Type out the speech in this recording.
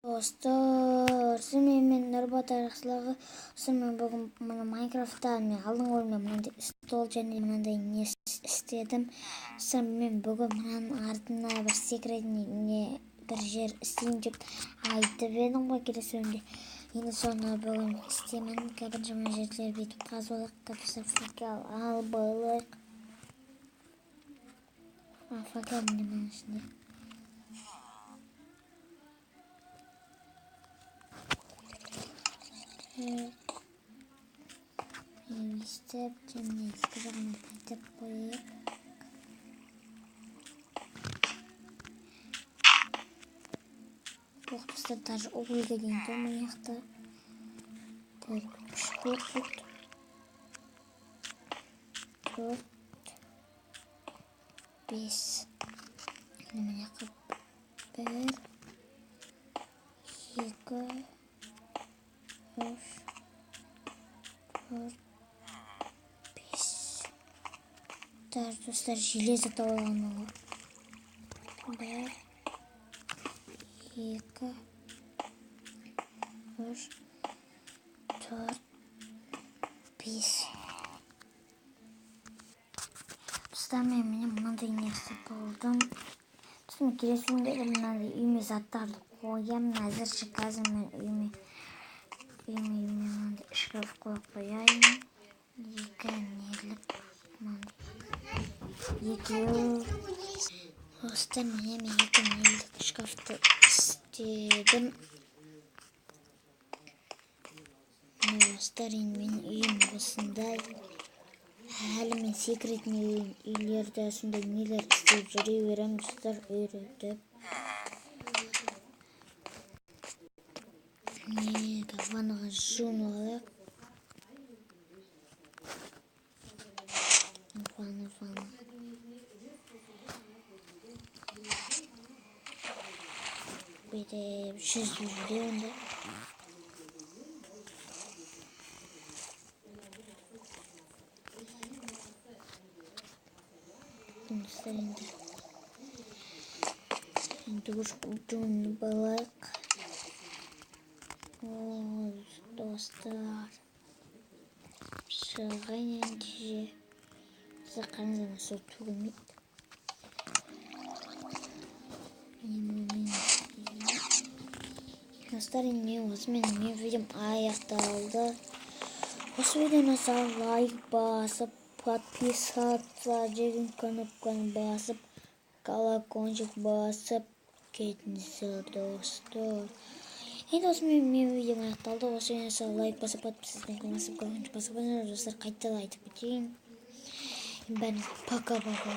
Достар, мен Нұрбат Жақсылығы. Мен бүгін мына Майнкрафтта мен алдыңғы бөлімде мынандай стол және мынандай не істедім. Достар, мен бүгін мынаның артына бір секретный не бір жер істеймін деп айтып едім ғой келесі бөлімде. Енді соны бүгін істеймін. Бірінші мына жерлер бүйтіп қазып алайық. Достар, факел алып алайық. Факел міне мынаның ішінде. Істеп, және екі жағынан бүйтіп қойып. Ох, достар, даже угольге дейін толмай яқты. Так, үш блок болды. 4, 5. Міне қып. 1, 2, 3, 4, 5. Даже достар, железо тауып алған ғой. 1, 2, 3, 4, 5. Достар, мен міне мынандай нәрсе болдым. Сосын келесі күнде мынандай үйіме заттарды қоямын. Әзірше қазір мен үйіме мынандай шкаф қойып қояйын. Екі нелік мынандай екеу. Достар, міне мен екі нелік шкафты істедім. Міне достар, енді менің үйім осындай. Әлі мен секретный үйлерді сондай нелер істеп жүре беремін, достар, үйретіп. Не, ваннаға жуынып алайық. Ванна, ванна. Бүйтіп жүзіп жүре онда. Достар, енді жуынып алайық. О, достар, шығайын енді. Сіз қараңыз, ана су төгілмейді. Достар, енді мен осымен менің видеом аяқталды. Осы видеоны лайк басып, подписаться деген кнопканы басып, колокольчик басып кетіңіздер, достар. Енді осымен менің видеом аяқталды. Осы видеоны лайк басып, подписаться деген басып, колокольчик басып, достар, қайтадан айтып кетейін. Бәріңізге пока-пока.